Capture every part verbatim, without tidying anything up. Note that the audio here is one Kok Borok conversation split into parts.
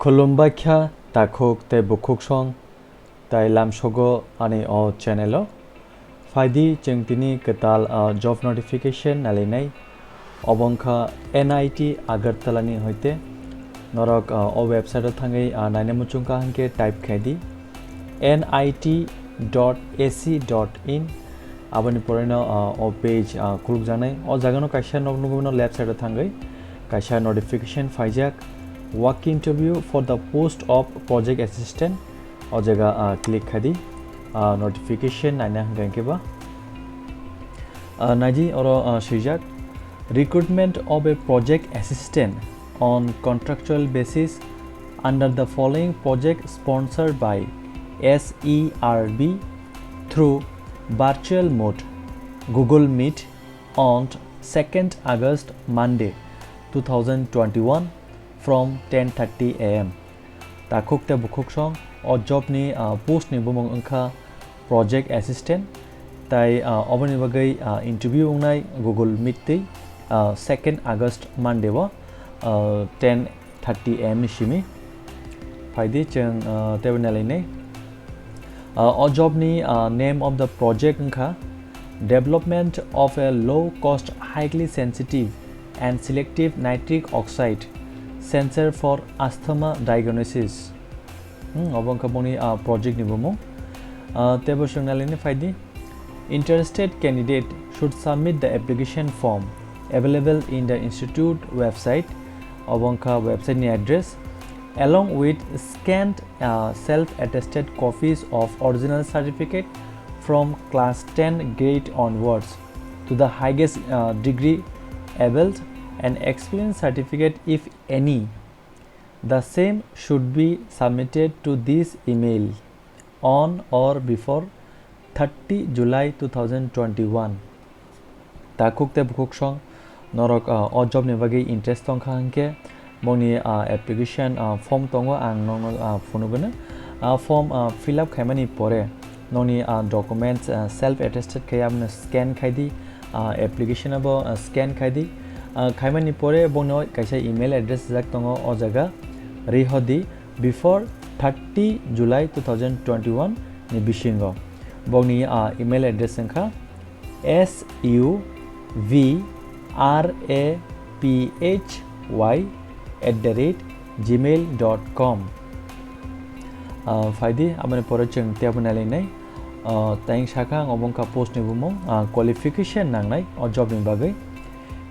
Khulumbai kha takhuk tei bukhuksong tai lamsogo ani o channel o. Phaidi chwng tini kwtal, ah, job notification nalainai. Obo wngkha N I T Agartala ni hoite. Norok, ah, o website o thangwi, ah, naina muchungkha hinkhe type khai di N I T dot A C dot in. Aboni pore no, ah, o page, ah, khulukjaknai. O jaga no kaisa nok nugwi mano left side o thangwi. Kaisa notification phaijak. Walk interview for the post of project assistant. O jaga, ah, click khai di. Ah, notification naina hinkhe ba. Ah, naidi oro, ah, swijak, "Recruitment of a project assistant on contractual basis under the following project sponsored by S E R B through virtual mode, Google Meet, on second August, Monday, two thousand twenty-one, from ten thirty A M." Takhuk tei bukhuksong, o job ni, ah, post ni bumung wngkha project assistant, tai, ah, oboni bagwi, ah, interview wngnai Google Meet tei, ah, second August Monday o, ah, ten thirty A M ni simi. Phaidi chwng, ah, teibo nalainai. Ah, o job ni, ah, name of the project wngkha Development of a Low Cost Highly Sensitive and Selective Nitric Oxide Sensor for Asthma Diagnosis. Hmm, obo wngkha boni, ah, project ni bumung. Ah, teibo chwng nalainai phaidi. Interested candidate should submit the application form available in the institute website. Obo wngkha website ni address, along with scanned, uh, self-attested copies of original certificate from class ten grade onwards to the highest, uh, degree availed, and experience certificate, if any. The same should be submitted to this email on or before thirty July two thousand twenty-one. Takhuk tei bukhuksong, norok, ah, o job ni bagwi interest tongkha hinkhe, boni, ah, application, ah, form tongo, ang nokno, ah, phunugwino. Ah, form, ah, fill up khaimani pore, nokni, ah, documents, ah, self attested khe abono scan khai di, ah, application abo, ah, scan khai di. Ah, khaimani pore boni kaisa email address rijak tongo, o jaga rihodi before thirty July two thousand twenty-one ni bisingo. Bokni, ah, email address wngkha S U V R A P H Y at the rate gmail dot com. Ah, phaidi, aboni pore chwng teibo nalainai. Ah, tei sakha ang obo wngkha post ni bumung, ah, qualification nangnai o job ni bagwi.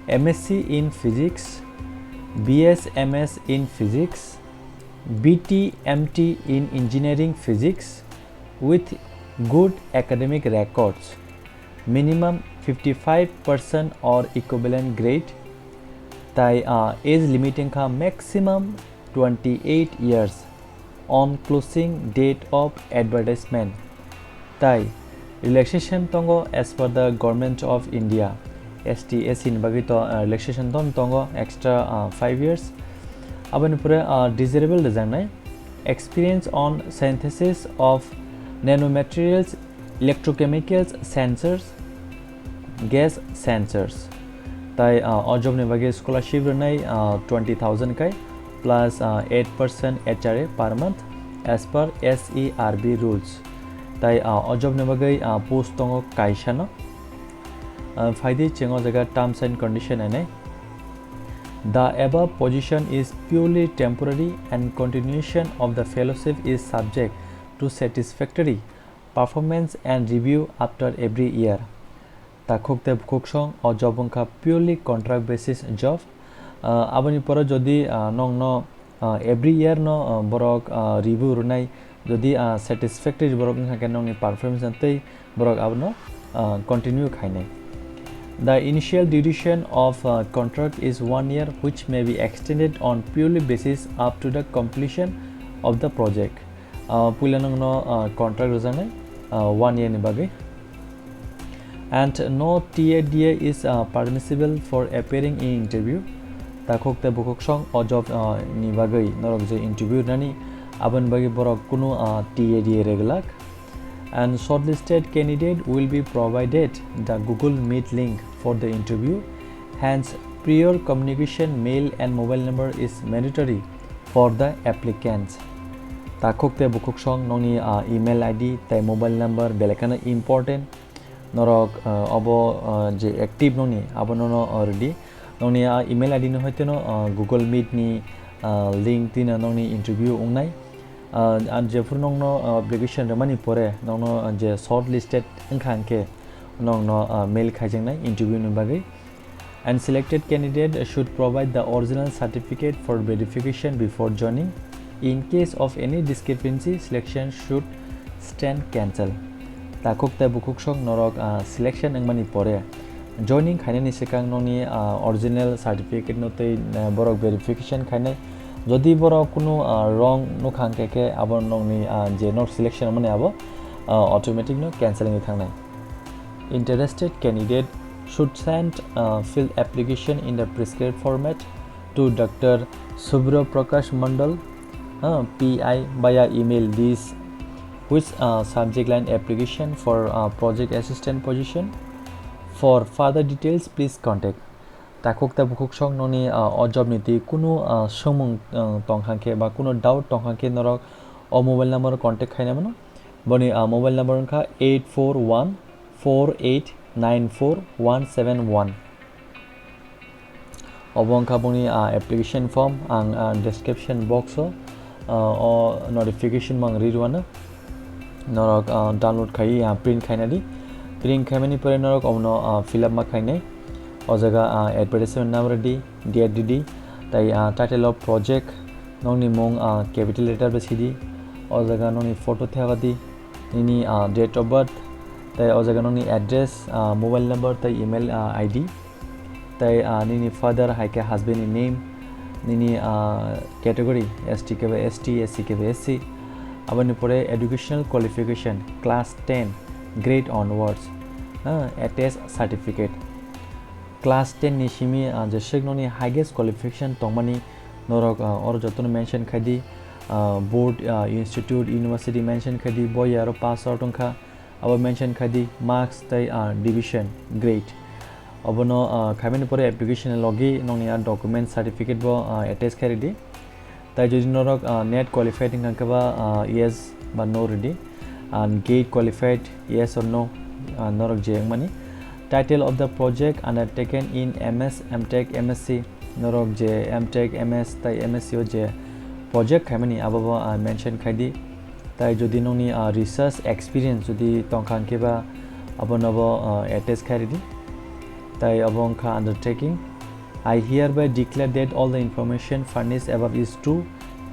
M S C in Physics, B S M S in Physics, B T M T in Engineering Physics with good academic records, minimum fifty-five percent or equivalent grade, tai, ah, age limit wngkha maximum twenty-eight years on closing date of advertisement. Tai relaxation tongo as per the Government of India, S T S C ni bagwi to, ah, relaxation ton-, tongo extra, ah, five years. Aboni pore, ah, desirable rijaknai, experience on synthesis of nanomaterials, electrochemicals, sensors, gas sensors. Tai, ah, o job ni bagwi scholarship rwnai, ah, twenty thousand kai plus, ah, eight percent H R A per month as per S E R B rules. Tai, ah, o job ni bagwi, ah, post tongo kaisa no. Ah, phaidi chwng o jaga terms and condition nainai. The above position is purely temporary and continuation of the fellowship is subject to satisfactory performance and review after every year. Takhuk tei bukhuksong, o job wngkha purely contract basis job. Ah, aboni pore jodi, ah, nokno, ah, every year no, ah, borok, ah, review rwnai, jodi, ah, satisfactory borok wngkha khe nokni performance tei borok abono, ah, continue khainai. The initial duration of, ah, contract is one year, which may be extended on purely basis up to the completion of the project. Ah, puila nokno, ah, contract rwjaknai, ah, one year ni bagwi. And no T A D A is, uh, permissible for appearing in interview. Takhuk tei bukhuksong o job, uh, ni bagwi norok je interview rwnani, aboni bagwi borok kunu, uh, T A D A rwgwlak. And shortlisted candidate will be provided the Google Meet link for the interview. Hence, prior communication, mail and mobile number is mandatory for the applicants. Takhuk tei bukhuk song nokni, ah, email I D tei mobile number belai kheno important. Norok, ah, obo, ah, je active nokni, abo nono, ah, rwdi. Nokni, ah, email I D no hoiteno, ah, Google Meet ni, ah, link twino nokni interview wngnai. Ah, ang jephuru nokno, ah, application rwmani pore nokno, ah, je shortlisted wngkha hwnkhe nokno, ah, mail khaijaknai interview ni bagwi. And selected candidate should provide the original certificate for verification before joining. In case of any discrepancy, selection should stand cancel. Takhuk tei bukhuk song norok, ah, selection wngmani pore joining khainani swkang nokni, ah, original certificate no tei, ah, borok verification khainai. Jodi borok kunu, ah, wrong nukha hwnkhe khe abo nokni, ah, je nok selection wngmani abo, ah, automatic no cancel wngwi thangnai. Interested candidate should send, uh, filled application in the prescribed format to Doctor Subra Prakash Mandal, uh, P I, via email this, which, uh, subject line application for, uh, project assistant position. For further details, please contact. Takhuk tei bukhuk song nokni, uh, o job ni twi kunu, uh, swngmung, uh, tong hwnkhe ba kunu doubt tong hwnkhe norok o mobile number o contact khaina mano. Boni, ah, mobile number wngkha eight four one four eight nine four one seven one. Obo wngkha boni, ah, application form, ang, ah, description box o, ah, o notification bo ang ri rwano. Norok, ah, download khai, ah, print khaina di. Print khaimani pore norok obono, ah, fill up ma khainai. O jaga, ah, advertisement number di, date di di, tai, ah, title of project, nokni mung, ah, capital letter bai sidi, o jaga nokni photo thepadi, nini, ah, date of birth, tai o jaga nokni address, ah, mobile number tai email, ah, I D, tai, ah, nini father hai khe husband ni name, nini, ah, category, S T khe ba S T, S C khe ba S C, aboni pore educational qualification, class ten, grade onwards, ah, attest certificate. Class ten ni simi, ah, jeswk nokni highest qualification tongmani norok, ah, oro jotono mention khai di, ah, board, ah, institute, university mention khai di, bo ya aro pass out wngkha, abo mention khai di, marks tei, ah, division, grade. Obono, ah, khaimani pore application ni logi nokni, ah, document certificate bo, ah, attach khai ridi. Tai jodi norok, ah, net qualified wngkha khe ba, ah, yes ba no ridi. And gate qualified, yes or no, ah, norok je wngmani. Title of the project undertaken in M S, M Tech, M S C, norok je M Tech, M S tai M S C o je project khaimani abo bo, ah, mention khai di. Tai jodi nokni, ah, research experience jodi tongkha hwnkhe ba abono bo, ah, attach khai ridi. Tai obo wngkha undertaking. I hereby declare that all the information furnished above is true,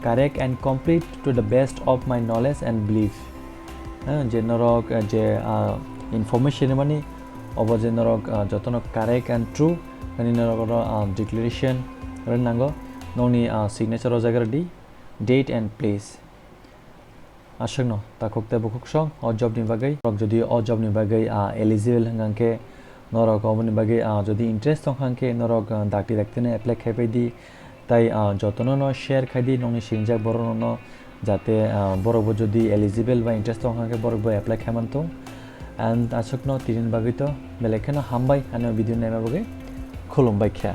correct and complete to the best of my knowledge and belief. Eh, je norok, eh, je, ah, information mani obo je norok, ah, jotono correct and true, ani norok oro, ah, declaration rwnango, nokni, ah, signature o jaga rwdi, date and place. Aswkno takhuk tei bukhuk song o job ni bagwi, norok jodi o job ni bagwi, ah, eligible hwnkha khe norok oboni bagwi, ah, jodi interest tongkha khe norok, ah, dakti dakti no apply khai pai di, tai, ah, jotono no share khai di nokni singjak borok no, jate, ah, borok bo jodi eligible ba interest tongkha khe borok bo apply khai man thung. And aswkno tini bagwi to belai kheno hambai ani video naima bagwi, khulumbai kha.